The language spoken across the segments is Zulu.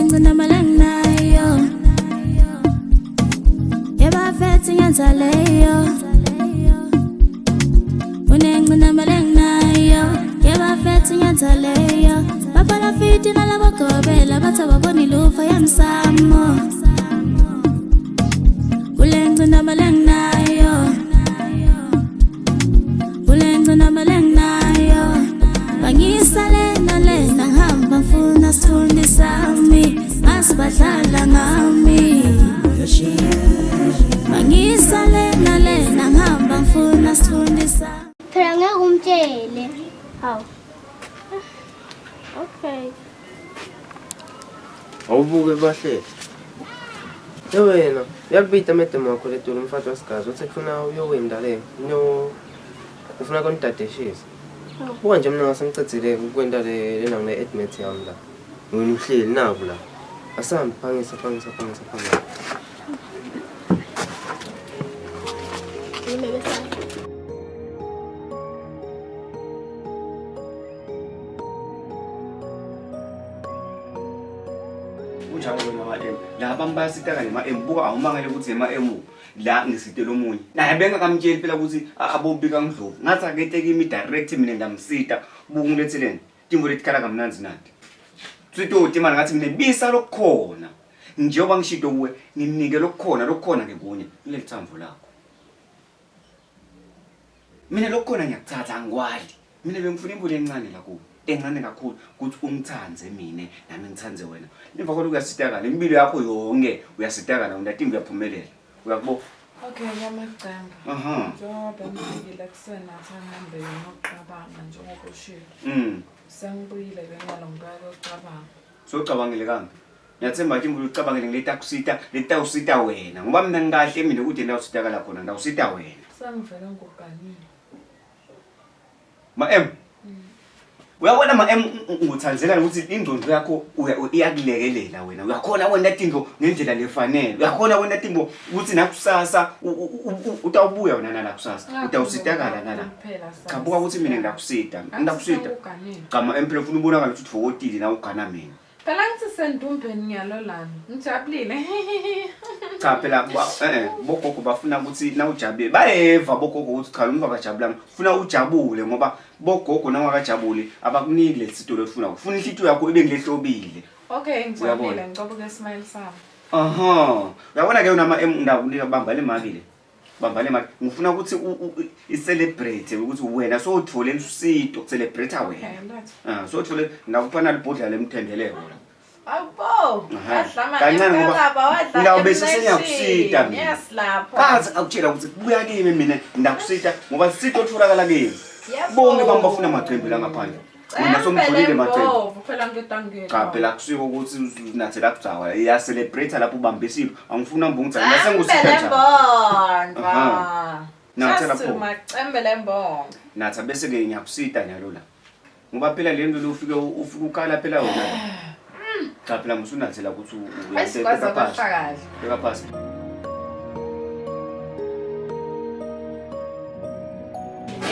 ngcinamba lenginayo. Yebafethi ngenza leyo. Unengcinamba lenginayo. Yebafethi ngenza leyo. Bapalafiti nalabogobela bathi ababoni lufa yemsamo. Kule ngcinamba lenginayo. Kule ngcinamba lenginayo. Bangisale nalena ngihamba ngifuna sithunzi sami. Ngasibadlala ngami. Bangisale nalena ngihamba ngifuna sithunzi sami. Phela ngeke umtshele. Hawu. Okay. Awubuke bahlele. Ye wena, uyakubita madam wakho letolo umfati wasigazi uthi kufuna uyowenda le. No ufuna konidadeshisa. Buka nje mina ngasemcedzile ukwenta le lena ngile admit yami la. Wena uhleli naku la. Asambe phangisa phangisa phangisa phangisa. Yimi besana. Kunjalo wena ma-M la abantu bayasitaka nema-M buka awumangele ukuthi ema-M la ngisitele omunye naye bengakamtsheli phela ukuthi abobika ngidlovu ngathi akete kimi direct mina ngiyamsita buka ungiletheleni timbo letikhala kamnandzi nandi sitoti mani ngathi mina bisa lokukhona njengoba ngishito kuwe nginike lokukhona lokukhona ngekunye kuleli thambo lakho Mina lokukhona ngiyakuthatha angikwali. Mina bengifuna imvula encane la kuwe. Encane kakhulu ukuthi ungithande mina nami ngithande wena. Emva kwalokho uyasitakala impilo yakho yonke uyasitakala undatimbi uyaphumelela. Uyakubo? Okay, ngiyamacemba. Aha. Njengoba bengifikile ekuseni athi angihambe ngokucabanga njengoba ushilo. Sengibuyile ke ngalo ngibeka ukucabanga. Socabangile kambe. Ngiyathemba ukuthi imvula ucabangele ngiletakusita, letawusita wena. Ngoba mina ngikahle mina kude ndawusitakala khona, ndawusita wena. Sengivele ngikuganile. Ma M. Uyabona ma M nguthandzela ukuthi ingqondo yakho iyakulekelela wena. Uyakhona wena tinto ngendlela lefanele. Uyakhona wena tinto ukuthi nakusasa utawubuya wena nala kusasa. Utawusitakala nala. Cha buka ukuthi mina ngiyakusita. Ngiyakusita. Cha ma M phela ufuna ubonakala ukuthi utfokotile na ugana mina. Phela ngithi sendumbeni ngiyalolana. Ngijabulile. Cha phela bogogo bafuna ukuthi nawujabule. Bayeva bogogo ukuthi cha lo muntu akajabulanga. Funa ujabule ngoba bogogo nawakajabuli abakuniki lesi sitolo ofuna. Ufuna inhlitiyo yakho ibe ngehlobile. Okay, ngijabulile ngicobuke smile sami. Aha. Uyabona ke unama M ndakunika bamba le maki le. Bamba le maki. Ngifuna ukuthi i-celebrate ukuthi wena sowuthole usito celebrate wena. Okay, let's. Ah, sothole ngakupha nalibhodlela lemthendeleko la. Awu, Aha. wadlama Kancane ngoba emkababa, wadla ngawube emnashini. sengiyakusita mina. Yes lapho. Kazi akutshela ukuthi buya kimi mina ndakusita ngoba sito otholakala kimi. Yebo. Bonke abantu bafuna amacembe la ngaphandle. Wena somtholile amacembe. Embovu, phela ngidangile. Cha phela kusiko ukuthi unathela kudzawa. Iya celebrate lapho ubambisile. Angifuni hamba ungidzawa. Ngase ngusita njani. Embondwa. Aha. Natha Just lapho. macembe lembongo. Natha bese ke ngiyakusita nyalo la. Ngoba phela le nto ufike ufike ukhala phela wena. Cha phela musunathela ukuthi Asikwazi uyabeka phansi. kwehla kahle. Beka phansi.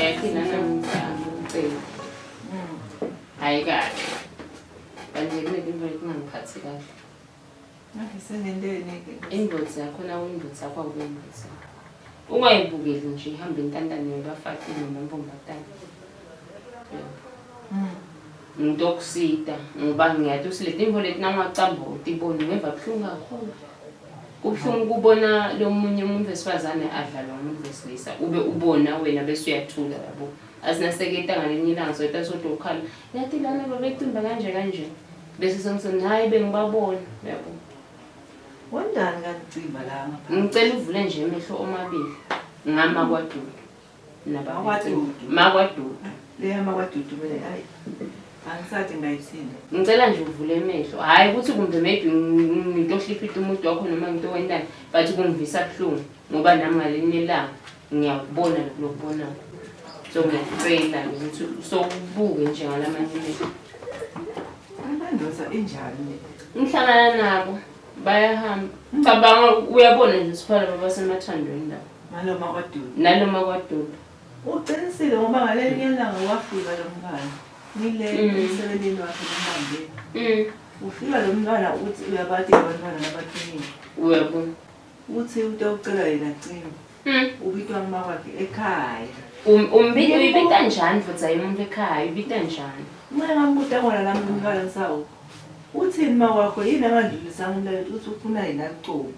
Yathi lana ngicela. Hayi kahle. Kanje kunento ekungangiphathi kahle. Manje senenteni-ke? Indoda yakho nawe indoda yakho akuyindoda yakho. Ungayibukeli nje ihambe intandane yabafati noma intombazane. Ngitokusita ngoba ngiyathi ukuthi leti ntfo leti nawungacamba utibone ungeva buhlungu kakhulu. Kubuhlungu ukubona lo munye umuntu wesifazane adlalwa umuntu wesilisa ube ubona wena bese uyathula yabo. Asinaseketa ngalinye ilanga soyita sodwa ukhala yathi lana babecimba kanje kanje bese sengithi hayi bengibabona yabo. Wondani kanicimba la ngaphandle? Ngicela uvule nje emehlo omabili ngama kwaDudu. Makwadudu. Makwadudu. Le yamakwadudu mina hayi angisathi ngayithinda. Ngicela nje uvule emehlo. Hayi ukuthi kumbe maybe ngitohlipita umuntu wakho noma ngitowentani but kungivisa buhlungu ngoba nami ngalinye ilanga ngiyakubona lokhu lokubonayo. So ngiyacela ukuthi sowubuke nje ngalamanye amehlo. Amandoda injani le? Ngihlangana nabo bayahamba. Cabanga uyabona nje siphala babasemathandweni la. Naloma kwadudu. Naloma kwadudu. Uqinisile ngoba ngalenye ilanga wafika lo mngane. Ngile emsebenzini wakhe lombambeni. Ufika lo mntwana uthi uyabati abantwana labathumile. Uyabona. Uthi utawucela yena cimbi. Ubitwa nguma kwakhe ekhaya. Uyibita njani futhi ayi umuntu ekhaya uyibita njani? Uma ngambuta kona lami umntwana ngisawu. Uthini ma wakho yini angandlulisanga umlayezo uthi ufuna yena cobo.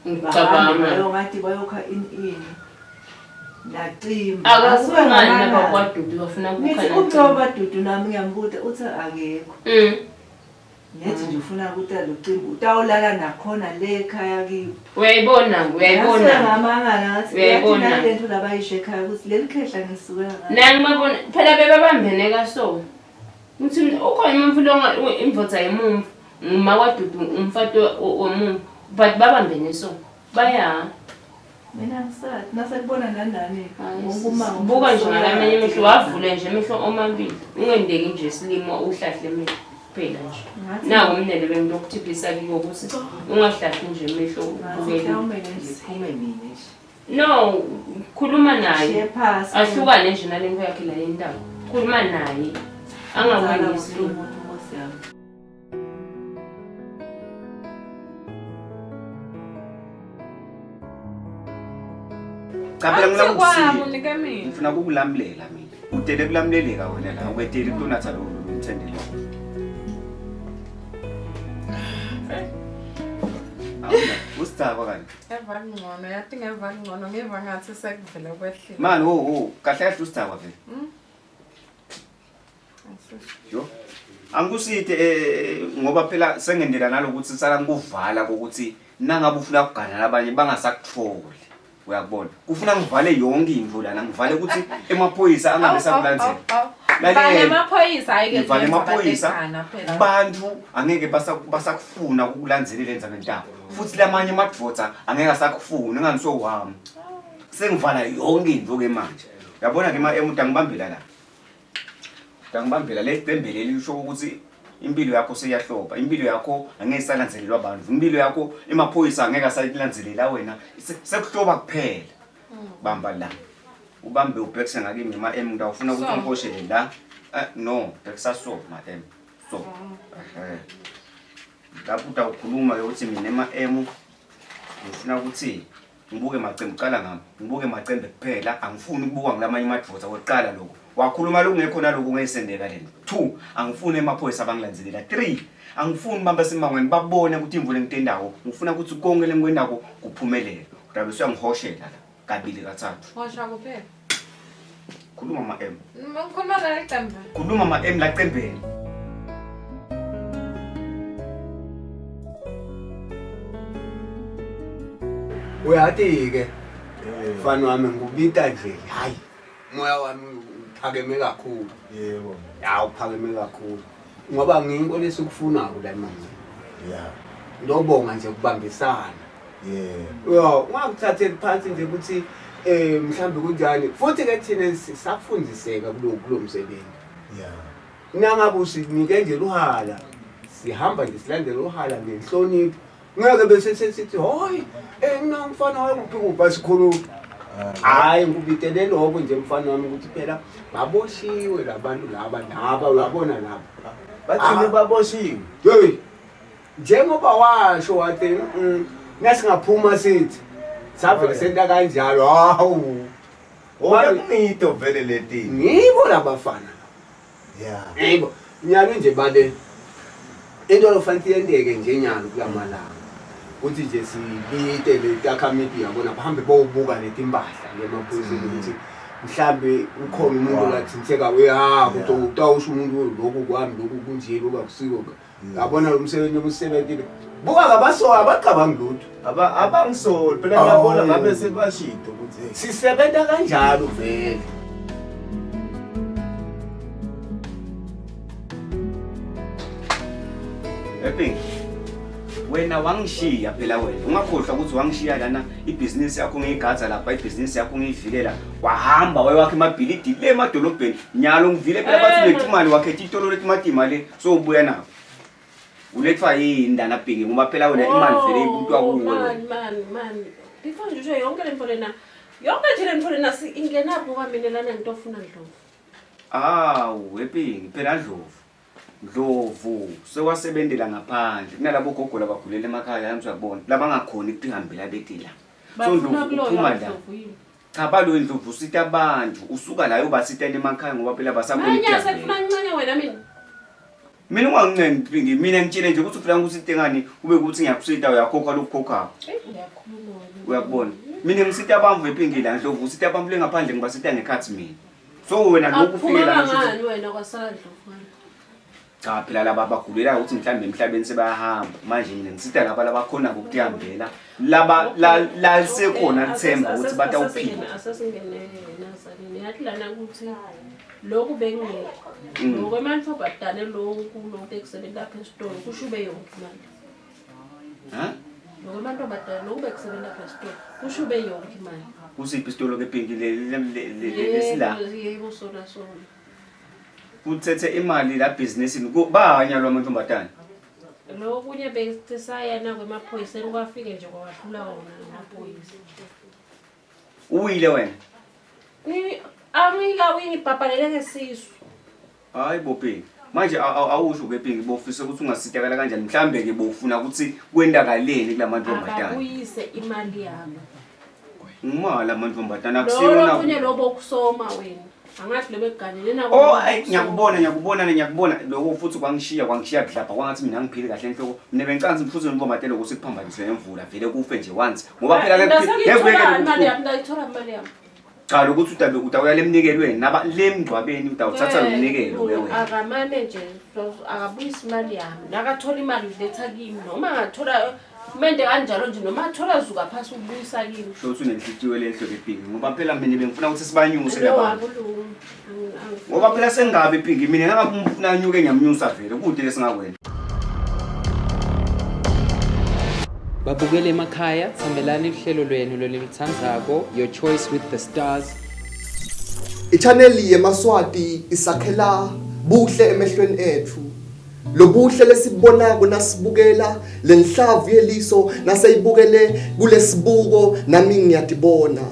Ngicabanga. Bayongathi bayokha ini ini. Nacimba. Akasuke ngani bakwaDudu bafuna ukukha Ngithi nacimba. ucoba Dudu nami ngiyambuta uthi akekho. Nethi nje ufuna ukuthi alucimbi utawulala nakhona le ekhaya kibo. Uyayibona, uyayibona. Ngamangala ngathi Uyayibona. uyathi nalento labayisho ekhaya ukuthi leli khehla ngisukela ngalo. Nani babona phela bebabambene kaso. Ngithi mina ukhona umuntu longa imvotha yemumvu nguma kwaDudu umfati womumvu but babambene so. Baya Mina ngisathi nasekubona nani nani wonke umango. Buka nje ngalamanye amehlo wavula nje amehlo omabili ungendeki nje isilimo uhlahle amehlo kuphela nje. Naku umnele bengilokuthiphisa kiwo ukuthi ungahlahli nje amehlo Ngathi ubukele. mhlawumbe nje siphume mina nje. No, khuluma naye. Shiye phasi. Ahlukane nje nalento yakhe la yendawo. Khuluma naye. Angakwenzi Ngicela umuntu Nkosi yami. Cha phela ngifuna Athi kwami ukukusiza. unike mina. Ngifuna ukukulamlela mina. Udele kulamleleka wena la, ukweteli kutonatha lo mthendelo. Awuna, usidakwa kanje. Ngeva ngcono, yathi ngeva ngcono, ngiva ngathi sekuvele kwehlile. Mani ho ho, kahle kahle usidakwa vele. Yo. Angikuside ngoba phela sengendela nalokuthi sala ngikuvala kokuthi nangabe ufuna kugana labanye bangasakutholi. Uyakubona? Kufuna ngivale yonke into lana, ngivale ukuthi emaphoyisa angabe sakulandzela. Vale Lalela. amaphoyisa hayi-ke Ngivale amaphoyisa. phela. Bantu angeke basakufuna ukukulandzelela endzabeni tabo. Futhi lamanye amadvodza angeke asakufuna enganiso wami. Sengivala yonke into ke manje. Uyabona ke ma emuntu angibambela la. Ngangibambela le cembe leli lisho ukuthi impilo yakho seyahloba, impilo yakho angeke isalandzelelwa abantu, impilo yakho emaphoyisa angeke asayilandzelela wena. Sekuhloba kuphela. Bamba la. Ubambe ubhekise ngakimi ma em ngawufuna ukuthi So. ungihoshele la. No, bhekisa so ma em. So. Ehhe. Lapho utawukhuluma ke ukuthi mina ema em ngifuna ukuthi ngibuke macembe uqala ngami. Ngibuke macembe kuphela, angifuni ukubuka ngilamanye amadvodza oqala lokho. Wakhuluma lokungekho nalokho ungayisendeka lento. 2, angifuni emaphoyisa abangilandzelela. 3, angifuni bamba simangweni babone ukuthi imvula engitendawo. Ngifuna ukuthi konke lengikwendako kuphumelele. Utabe usuyangihoshela la kabili kathathu. Hosha kuphela. Khuluma ma em. Ngikhuluma naleli cembe. Khuluma ma em la cembeni. Uyathi-ke mfana wami ngikubita nje hayi moya wami uphakeme kakhulu. Yebo. Ya uphakeme kakhulu ngoba ngiyinto lesikufunako la manje. Yeah. Ndobonga nje kubambisana. Yebo. Yo, ungakuthatheli phansi nje ukuthi mhlambe kunjani. Futhi ke thina sisafundiseka kulo msebenzi. Yeah. Nangabe usinike nje luhala, sihamba nje silandele uhala ngenhlonipho. Ngeke bese sesithi hoyi mina mfana wami kuphi sikhuluma. Hayi ngikubitele lokho nje mfana wami ukuthi phela baboshiwe labantu laba laba uyabona laba. Bathini baboshiwe? Hey. Njengoba washo wathi nasingaphuma sithi savele senta kanjalo hawu. Wonke vele leti. Ngibo labafana. Yeah. Yebo, nyalo nje bale into lofanele yenteke nje nyalo kulamalanga. Kuthi nje sibite le takhamiti yabona bahambe bobuka letimpahla lemaphoyiseni ukuthi mhlambe ukhona umuntu lathinteka uya kuthi utawusho umuntu lokhu kwami lokhu kunje lokhu akusiko. Yabona lo msebenzi omsebenzile. Buka ngabasola abacabangi lutho. Abangisoli phela ngiyabona ngabe sebashito ukuthi sisebenza kanjalo vele. Epping. Wena wangishiya phela wena. Ungakhohlwa ukuthi wangishiya lana ibhizinisi yakho ngiyigadza lapha ibhizinisi yakho ngiyivikela. Wahamba wayewakha emabhilidi le emadolobheni. Nyalo ngivile phela bathi uletha imali wakhetha itolo lethu matima le so ubuya nako. Ulethwa yini lana Bhingi ngoba phela wena imali vele ibutwa kuwe. Man man man. Before nje usho yonke le mfo lena. Yonke nje le mfo lena ingenaphi ngoba mina lana ngitofuna Ndlovu. Awu, Epping phela Ndlovu. Ndlovu sewasebenzela ngaphandle kunalabo gogo labagulela emakhaya yami uyakubona labangakhoni ukutihambela bethi la. So Ndlovu uphuma la. Cha balo Ndlovu usita abantu usuka la uyobasita emakhaya ngoba phela basakhona Manje sekufuna ngincenge wena mina. Mina ungangincengi Pingi mina ngitshele nje ukuthi ufuna ukuthi intengani kube ukuthi ngiyakusita uyakhokha lokukhokhako. Uyakhuluma wena. Uyakubona? Mina ngisita abantu ePingi la Ndlovu usita abantu lengaphandle ngibasita ngekhathi mina. So wena lokhu ufike la ngisho ngani wena kwasala Ndlovu. Cha phela laba bagulela ukuthi mhlawumbe emhlabeni sebayahamba manje mina ngisita laba labakhona ukutihambela laba la lisekhona lithemba ukuthi batawuphila. Asesingene nazalini yathi lana ukuthi lokhu bengekho. Lokho emantombazane lokhu lokhu ekusebenza lapha esitolo kusho ube yonke imali. Ha? Lokho emantombazane lokhu bekusebenza lapha esitolo kusho ube yonke imali. Kusiphi isitolo ke Pinki lesila? Yebo sona sona. Kuthethe imali la businessini bahanya lwa mantombazane. Lokunye besayana kwemaphoyiseni kwafike nje kwawahlula wona namaphoyisa. Uwile wena. Angikawi ngibhabhalele ngesisu. Hayi bo Pinki. Manje awusho ke Pinki bofisa ukuthi ungasitakala kanjani mhlambe ke bofuna ukuthi kwendakaleni kulamantombazane. Ababuyise imali yami. Ngimala amantombazane Lo akusiyona. lokunye lobo kusoma wena. Angathi lobe kuganele nako. Oh ay ngiyakubona ngiyakubona ngiyakubona lokho futhi kwangishiya kwangishiya budlabha kwangathi mina ngiphile kahle enhloko mina bengicansi futhi ngibomatele ukuthi kuphambaniswe nemvula vele kufe nje once ngoba phela ke ngeke imali yami ndayithola imali yami. Cha lokuthi utabe utawuya lemnikelweni naba lemngcwabeni utawuthatha lo mnikelo ke wena. Akamane nje akabuyisa imali yami. Nakathola imali uletha kimi noma angathola mende kanjalo nje noma athola zuka phasi ubuyisa kimi. Sho ukuthi unenhliziyo lenhle ke Pinki ngoba phela mina bengifuna ukuthi sibanyuse No, labantu. akulungi. Ngoba phela sengabe Pinki mina ngangafuna anyuke ngiyamnyusa vele kude lesingakwena. Babukele emakhaya tsamelani luhlelo lwenu lolilutsandzako Your Choice with the Stars. Ichaneli yemaSwati isakhela buhle emehlweni ethu. Lobuhle lesibonako nasibukela lenhlavu yeliso naseyibukele kulesibuko nami ngiyatibona.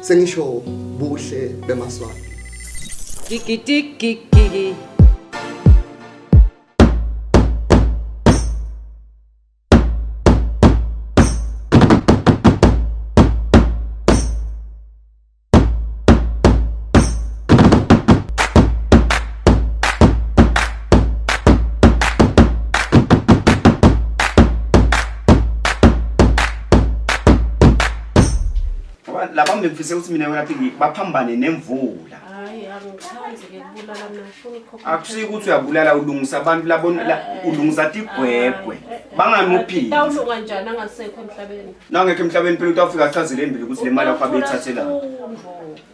Sengisho buhle bemaSwati. Gigi tiki gigi. Ngoba laba ngifise ukuthi mina wena Pinki baphambane nemvula. Hayi angithandi ke kubulala mina ngifuna ikhokha. Akusiko ukuthi uyabulala ulungisa abantu labona ulungisa tigwegwe. Bangamuphili. Tawulunga njani angasekho emhlabeni? Nangekho emhlabeni phela utawufika achazele embili ukuthi le mali yakho abeyithathela.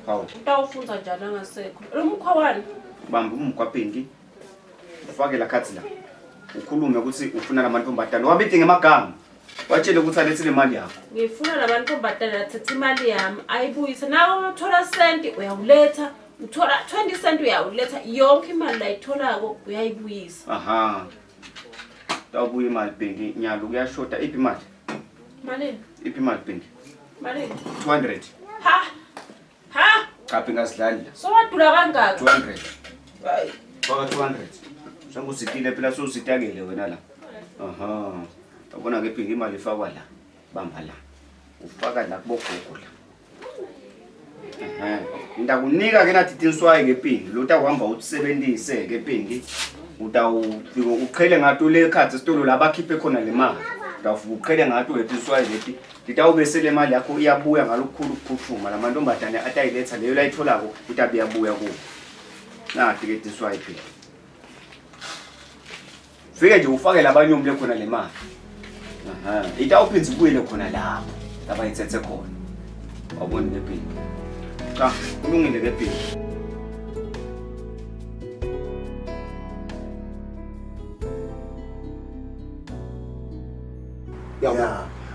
Hawu. Utawufunza njani angasekho? Umkhwa wani? Bamba umkhwa Pinki. Ufake la khathi la. Ukhulume ukuthi ufuna lamantombazane. Wabidinga emagama. Watshele ukuthi alethe le mali yakho. Ngifuna lamantombazane athathe imali yami ayibuyise. Nawe uthola senti uyawuletha. Uthola 20 cent uyawuletha yonke imali layitholako uyayibuyisa. Aha. Tawubuya imali Pinki nyalo kuyashoda iphi imali? Malini? Iphi imali Pinki? Malini? 200. Ha! Ha! Cha Pinki asidlali la. Sowadula kangaka? 200. Hayi, faka 200. Senguzitile phela sewuzitakele wena la. Aha. Yabona ke Pinki imali ifakwa la. Bamba la. Ufaka la kubogogo la. Ngidakunika ke nathi tinswayi ke Pinki. Lo utawuhamba utisebenzise ke Pinki. Utawufika uqhele ngato le khathi esitolo la bakhiphe khona le mali. Utawufika uqhele ngato letinswayi leti. Ngitawube sele mali yakho iyabuya ngalokukhulu ukuphuthuma. Lamantombazane atayiletha leyo layitholako itabe iyabuya kuwo. Nathi ke tinswayi Pinki. Fike nje ufake labanye umle khona le mali. Aha, itawuphinza ibuyele khona lapho labayithethe khona. Awuboni ke Pinki. Cha, kulungile ke Pinki. Yabo.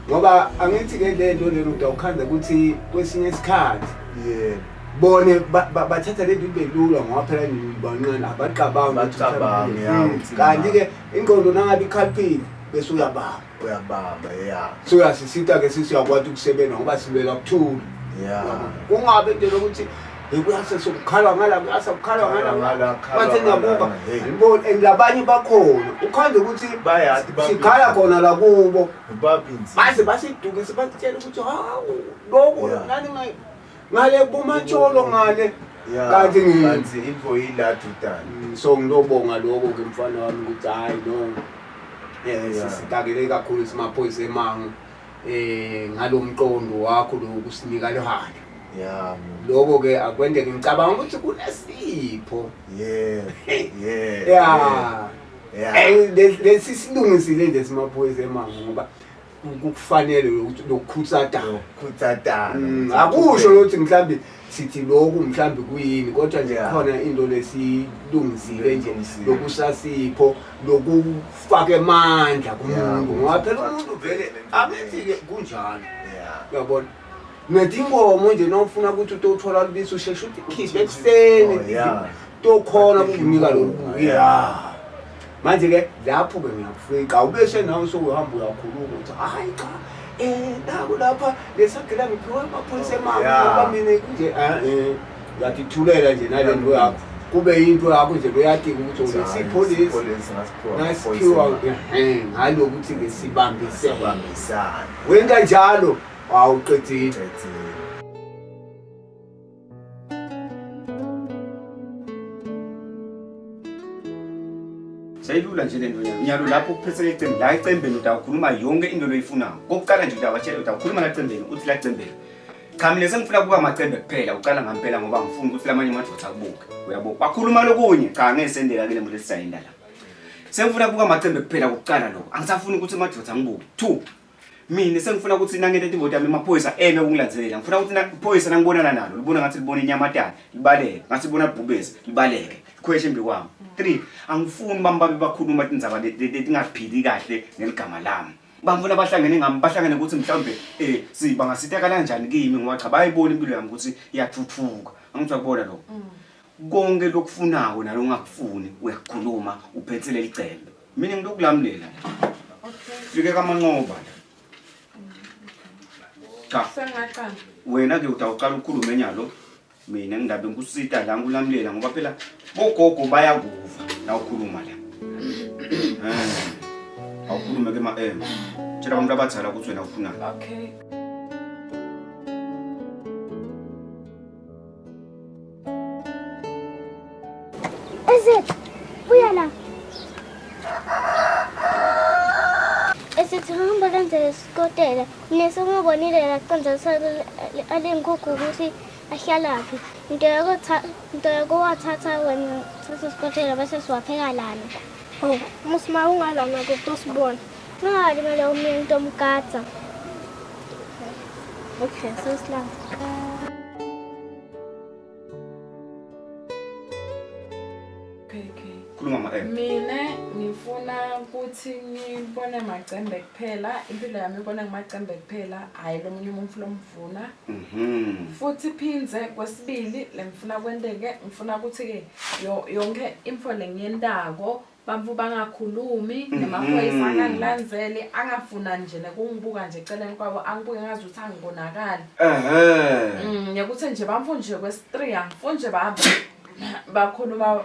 Ngoba angithi ke le nto lena utawukhanda ukuthi kwesinye isikhathi Yebo. bone bathatha le nto ibe lula ngoba phela bancane abaqabangi ukuthi Abacabangi, mhlawumbe, ya, ukuthi Kanti ke ingqondo nangabe ikhaliphile bese uyabamba. Uyabamba, ya. Suyasisita ke sisi uyakwazi ukusebenza ngoba silwela kuthula. Ya. Kungabe nje lokuthi Kuyase sokukhalwa ngala, kuyase kukhalwa ngala. Ngala, kukhalwa Bathi ngiyabuka, ngala, hey. ngibona and labanye bakhona. Ukhonze ukuthi Bayati, babinzi. sikhala khona la kubo. Babinzi. Baze basidukise basitshele ukuthi hawu lokhu Yeah. nani ngale kumatsholo ngale. Yeah, Kanti kanti info yiladudane. So ngilobonga lokho ke mfana wami ukuthi hayi no. Yeah. Sitakele kakhulu simaphoyisa emango ngalomqondo wakho lokusinika lehali. Yeah. Lokho ke akwendeke ngicabanga ukuthi kunesipho. Yeah. Yeah. Yeah. Yeah. Lesi silungisile nje simaphoyisa emango ngoba kukufanele ukuthi lokukhutsatana. Lokukhutsatana. Akusho ukuthi mhlambi sithi lokhu mhlambi kuyini kodwa nje khona into lesilungisile nje lokusasipho lokufaka amandla kumuntu ngoba phela umuntu vele angithi ke kunjalo. Uyabona? Netinkomo nje nofuna ukuthi utothola lubisi usheshe uthi khiphe ekuseni Oh, yeah. tokhona kukunika lolu buya. Yeah. Manje ke lapho ke ngiyakufika ubese nawe sowuhamba uyakhuluma uthi hayi cha naku lapha lesagila ngiphiwe amaphoyisa emali Yeah. ngoba mina nje uyatithulela nje nale nto yakho kube into yakho nje loyadinga ukuthi ulesipho lesi Lesi ngasiphiwa nasiphiwa ngalokuthi ke sibambisene Sibambisane. Wenta njalo awuqedile. Seyilula nje lento nyalo. Nyalo lapho kuphethele icembe la ecembeni utawukhuluma yonke into loyifunayo. Kokuqala nje utawatshela utawukhuluma lacembeni uthi lacembeni. Cha mina sengifuna kuba amacembe kuphela uqala ngampela ngoba ngifuna ukuthi lamanye amadoda akubuke. Uyabo? Bakhuluma lokunye cha ngeke sendela ke lembulo esisayinda la. Sengifuna kuba amacembe kuphela kokuqala lokho. Angisafuni ukuthi amadoda angibuke. 2 Mina sengifuna ukuthi nangento etivoti yami amaphoyisa eme ukungilandzelela. Ngifuna ukuthi iphoyisa nangibonana nalo libona ngathi libona inyamatane, libaleke. Ngathi libona ibhubesi, libaleke. Likhweshe embi kwami. 3 Angifuni bami babe bakhuluma tindzaba letingaphili kahle ngeligama lami. Bangifuna bahlangene ngami, bahlangene ukuthi mhlawumbe bangasiteka kanjani kimi ngoba cha bayayibona impilo yami ukuthi iyathuthuka. Angithi uyakubona lokho. Konke lokufunako nalo ongakufuni uyakukhuluma uphethele licembe. Mina ngilokulamulela la. Fike kaManqoba la. Cha. Sengaqala. Wena ke utawuqala ukukhuluma enyalo. Mina ngingabe ngikusita la ngikulamulela ngoba phela bogogo bayakuva la ukhuluma la. Awukhulume ke ma M. Tshela abantu abadala ukuthi wena ufunani. Okay. Ezethu, buya la. Esethu hamba lenze isikotela. Mina sengibonile la qanza alenkukhu ukuthi ahlalaphi. Into yokuthatha wena thatha isikotela bese siwapheka lana. Oh, musima ungalana kutosibona. Ngali mele umuntu omgadza. Okay, sesilana. Okay. Khuluma ma M. Mina ngifuna ukuthi ngibone macembe kuphela, impilo yami ibone ngimacembe kuphela, hayi lo munye umuntu lomvuna. Futhi phinze kwesibili lengifuna kwenteke, ngifuna ukuthi ke yonke info lengiyentako bamvu bangakhulumi nemaphoyisa angangilandzeli angafuna nje nekungibuka nje eceleni kwabo angibuke ngazi ukuthi angibonakali. Ngiyakuthe nje bamvu nje kwesi-3 angifuni nje bahambe bakhuluma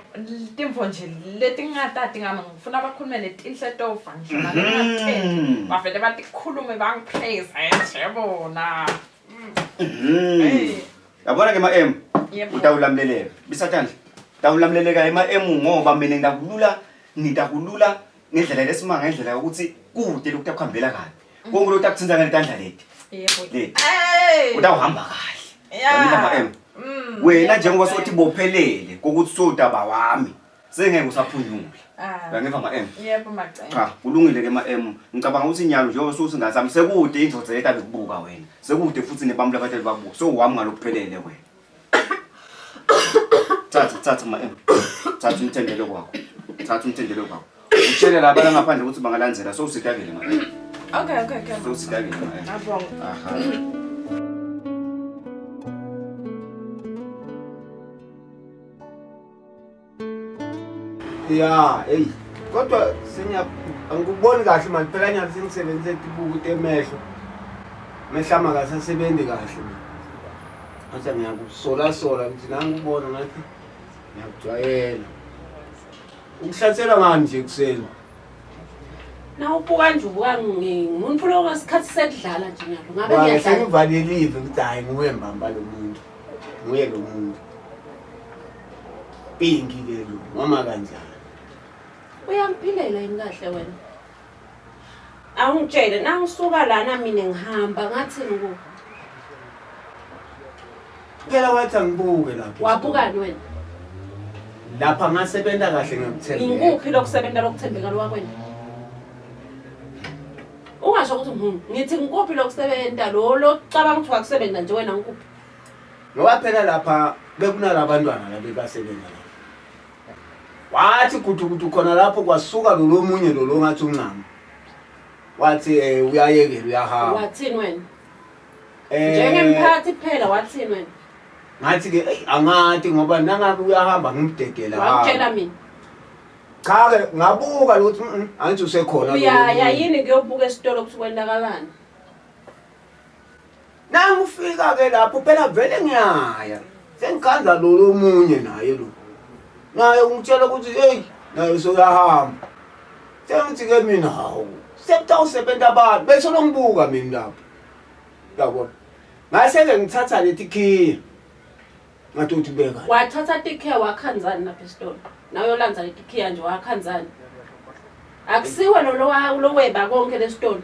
timfo nje letingatati ngami ngifuna bakhulume letinhle tova ngisho naletingathethi bavele batikhulume bangipraise nje bona. Yabona ke ma M. Yebo. Utawulamleleka. Bisathandla. Utawulamleleka ema M ngoba mina ngitakulula ngendlela lesimanga ngendlela yokuthi kude lokhu kuhambela kabi. Konke lokhu kuthinta ngetandla leti. Yebo. Leti. Hey. Utawuhamba kahle. Yeah. Ma M. Wena njengoba sothi bophelele kokuthi sodaba wami sengeke usaphunyula. Uyangiva ma M? Yebo macembe. Cha, kulungile ke ma M. Ngicabanga ukuthi inyalo njengoba ususingathi sekude indvodza leta bekubuka wena. Sekude futhi nebambu labatali bakubuka. So wami ngalokuphelele wena. Thatha ma M. Thatha umthendelo kwakho. Thatha umthendelo kwakho. Utshele laba la ngaphandle ukuthi bangalandzela so usitakele ma M. Okay. So usitakele ma M. Ngiyabonga. Aha. Ya, hey. Kodwa senya angikuboni kahle manje phela nyalo sengisebenzise tibuku temehlo. Mehlo ami akasasebenzi kahle mina. Ngathi ngiyakusolasola ngithi nangikubona ngathi ngiyakujwayela. Ukuhlatsela ngani nje ekuseni? Nawubuka nje ubuka ngimuntu lo ngesikhathi sekudlala nje nyalo. Ngabe Wa ngiyadlala. sengivalelive ukuthi hayi nguye mbamba lo muntu. Nguye lo muntu. Pinki ke lo noma kanjani. Uyangiphilela yini kahle wena? Awungitshele nangisuka lana mina ngihamba ngathini ku? Phela wathi angibuke lapha. Wabukani wena? Lapha ngasebenza kahle ngikuthembeka. Ngikuphi lokusebenza lokuthembeka lwakwena? Ungasho ukuthi ngithi ngikuphi lokusebenza lo locabanga ukuthi wakusebenza nje wena ngikuphi? Ngoba phela lapha bekunalabantwana la bebasebenza lapha. Wathi gudu khona lapho kwasuka lo lomunye lo lo ngathi uncama. Wathi eh uyayekela uyahamba. Wathini wena? Njengemphathi kuphela wathini wena? Ngathi ke eyi angathi ngoba nangabe uyahamba ngimdedela. Wangitshela mina. Cha ke ngabuka ukuthi angithi usekhona lo. Uyaya yini kuyobuka esitolo ukuthi kwenzakalani? Nangifika ke lapho phela vele ngiyaya. Sengikhandla lo lomunye naye lo. Naye ungitshela ukuthi hey naye soyahamba. Sengithi ke mina hawu sekutawusebenza abantu bese longibuka mina lapho. Yabona. Ngase ke ngithatha leti khiya. Ngathi uthi beka. Wathatha tikhiya wakhanzani lapha esitolo? Nawe uyolandza leti khiya nje wakhanzani? Akusiwe lo loweba konke lesitolo.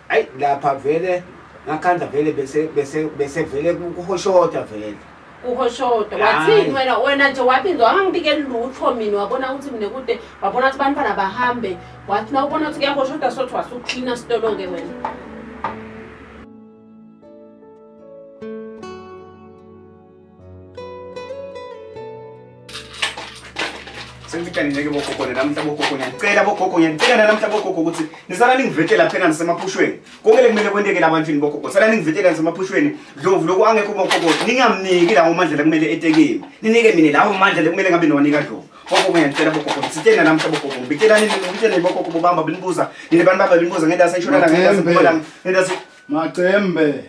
Ayi lapha vele ngakhandla vele bese bese bese vele kuhoshoda vele. Kuhoshoda. Wathini wena wena nje wabinzwa wangibikeli lutho mina wabona ukuthi mina kude wabona ukuthi bantwana bahambe wathi na ubona ukuthi kuyahoshoda sothi wasuklina sitolo ke wena. Sengibitshani ngeke bogogo namhla bogogo ngiyacela bogogo ngiyacela namhla bogogo ukuthi nisala ningivetela phela nisemaphushweni konke lekumele kwenteke labantwini bogogo sala ningivetela nisemaphushweni dlovu lokhu angekho bogogo ningamniki lawo mandla lekumele etekeni ninike mina lawo mandla lekumele ngabe niwanika dlovu gogo ngiyacela bogogo sitena namhla bogogo ngibitela nini ngibitela bogogo bobamba benibuza nini bantu baba benibuza ngento yasentshonalanga ngento yasempumalanga ngento yase Macembe.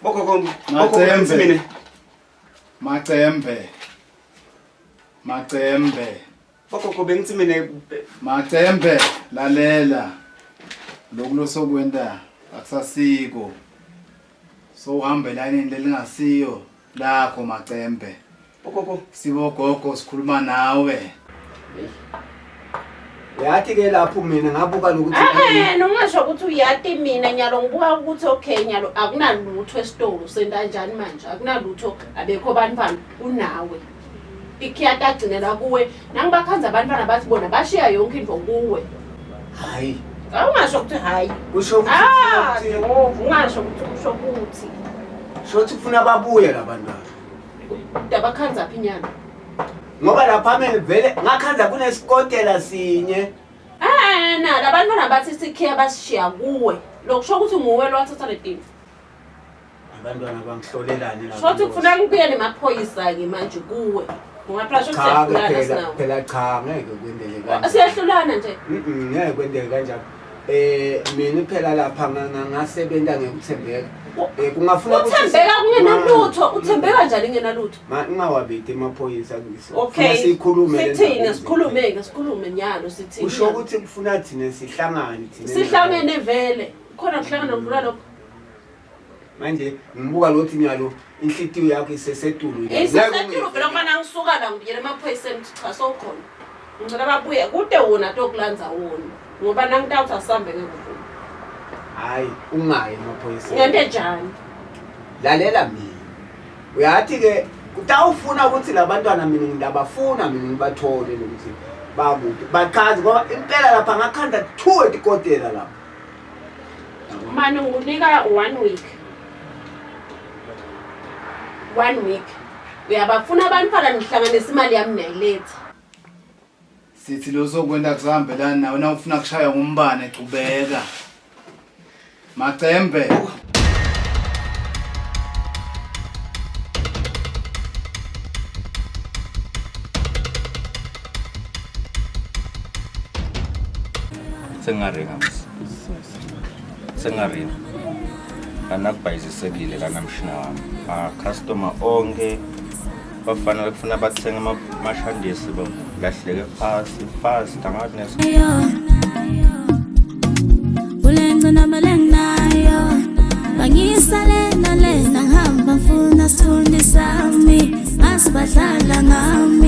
Bogogo bogogo ngithi mina Macembe. Macembe. Bogogo bengithi mina Macembe lalela. Lokhu losokwenta akusasiko. Sowuhamba elayinini lelingasiyo lakho Macembe. Bogogo sibogogo sikhuluma nawe. Yathi ke lapho mina ngabuka lokuthi Eh ungasho ukuthi uyati mina nyalo ngibuka ukuthi okay nyalo akunalutho esitolo sentanjani manje akunalutho abekho bantwana unawe. Ikhiya tagcinela kuwe nangibakhanza abantwana bathi bona bashiya yonke into kuwe. Hayi. Awungasho ukuthi hayi. Kusho ukuthi Ah, Jehova ungasho ukuthi usho ukuthi. Shothi ufuna babuye labantwana. Dabakhanza phi nyana? Ngoba lapha mina vele ngakhanza kunesikotela sinye. Eh na labantwana bathi sikhiya basishiya kuwe. Lokusho ukuthi nguwe lo wathatha letinto. Abantwana bangihlolelani lapha. Shothi kufuna ngibuye nemaphoyisa ke manje kuwe. Ngoba phela shothi siyahlulana sinawo. Phela cha ngeke kwendele kanje. Siyahlulana nje. Ngeke kwendele kanjalo. Mina phela lapha ngasebenza ngekuthembeka. Kungafuna ukuthi uthembeka kungenalutho, uthembeka njani kungenalutho? Ma ungawabidi emaphoyisa kuso. Okay. Sikhulume sithini sikhulume ke sikhulume nyalo sithini. Usho ukuthi kufuna thina sihlangane thina. Sihlangene vele. Khona kuhlangana kudlula lokho. Manje ngibuka lothi nyalo inhlitiyo yakho isesetulu. Isesetulu vele ngoba nangisuka la ngibuyela emaphoyiseni ukuthi cha sowukhona. Ngicela babuye kude wona tokulanza wona ngoba nangitawuthi asihambe ngeke uvume. Hayi ungayi emaphoyiseni. Ngente njani? Lalela mina. Uyathi ke kutawufuna ukuthi labantwana mina ngilabafuna mina ngibathole lokuthi bakuphi. Bachaze ngoba impela lapha ngakhanda 2 etikotela lapha. Mani ngikunika 1 week. 1 week. Uyabafuna abantwana nihlanganise imali yami niyayiletha. Sithi lo sokwenta kusahambelana nawe na ufuna kushaya ngumbane cubeka. Macembe. Sengaringa. Sengaringa. Lana kubhayizisekile lana mshina wami. Ama-customer onke bafanele kufuna bathenge amashandisi balahleke phasi fast angathi nes Kulengcinamba lenginayo bangisa lena lena ngihamba ngifuna sithundi sami ngasibadlala ngami.